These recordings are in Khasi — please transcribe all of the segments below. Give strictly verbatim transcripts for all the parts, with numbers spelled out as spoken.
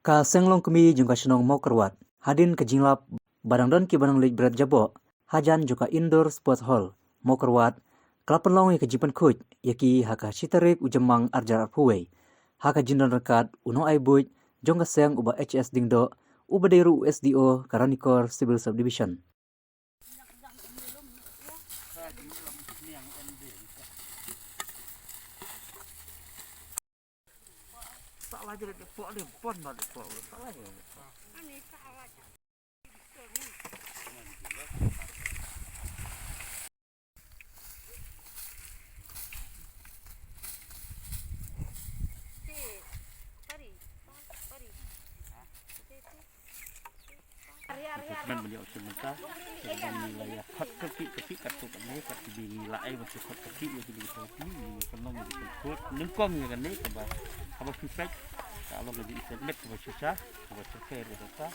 Ka seng longkmie jong ka shnong Mawkyrwat, hadien ka jinglap ba dang don kiba nang leit bret jaboh hajan jong ka Indoor Sports Hall Mawkyrwat, ka la pynlong ïa ka jingpynkhuid ïa ki ha ka shi tarik u Jymmang arhajar arphew wei ha ka jingdon ryngkat u nongai buit jong ka seng, u Bah H S Diengdoh, uba dei ruh u S D O ka Ranikor Civil Subdivision. Kmen ban ïoh sien mynta, kmen ngi la ïa khot kyrkieh kyrkieh katto katne, kat kaba ngi la ai ban shu khot kyrkieh ïa kine ki tang ki, ngi pynlong ïa ki pynkhot nyngkong ïa kane kaba, haba shu peit ka long ka jingïasyrmet kaba shisha, kaba syrkhei ruh kata.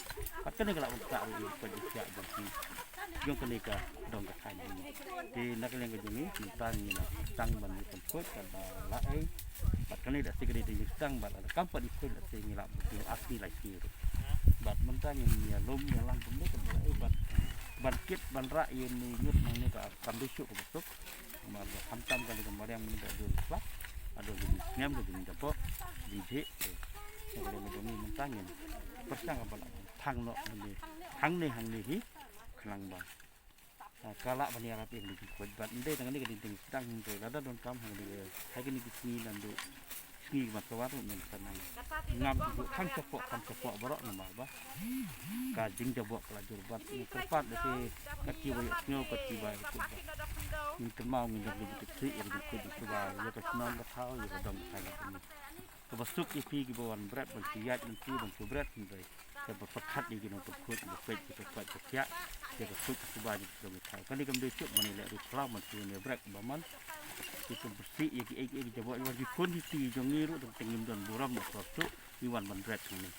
Bad kane ka lah ban ktah ruh ïa ki pynïaid jong ki, jong kane ka dong ka thaiñ. Te na ka liang ka jong ngi, mynta ngi la tang ban ïa pynkhot kaba la ai. Bad kane da shisha kane dei ngi sdang bad lada kam pat ïa khot lada shisha ngi lah ban ïa ar sngi lai sngi ruh. Bad mynta ngin ïalum ïalang kumne kaba la ai bad ban kit ban rah ïa une u ñiut nangne ka kam dei shuh kaba suk. Namar ba khamtam kane ka mariang mynta ka dei slap, ka dei ka jingsngem, ka jingjaboh, jingjhieh. Te na ka liang ka jong ngi mynta ngin pyrshang ba lah ban thang noh hangne hangne hangne hi khnang ba Ah, ka lah ban ïarap ïa kane ka jingkhot bad ym dei tang kane ka dei tang sdang hynrei lada donkam ha kane ka, ha kane ka sngi naduh sngi ba sa wan ruh ngin sa nang ngam ïa u kham shapoh kham shapoh baroh namar ba ka jingjaboh ka la jur bad ngi kyrpad da te kat kiba ïohsngew kat kiba ïoh kut ba ngin kynmaw ngin dang dei ki tip ïa ka jingkhot jingsuba ïa ka shnong ka thaw ïa ka dong ka thaiñ ka jong ngi. Kaba suk ïa phi kiba wan bret ban shu ïaid lynti ban shu bret hynrei. Kaba pyrkhat ïa ki nongpynkhuid, ba peit, ba peit, ba thiah ïa ka khuid ka suba jong ki shnong ki thaw. Kane kam dei shuh ban ïaleh ruh khlaw ban shu ïa bret ba man. Ki pynpyrshih ïa kiei kiei ki jaboh, ïa ki khun ki kti jong ngi ruh tang te ngim don burom ba shuh ngi wan ban bret hangne.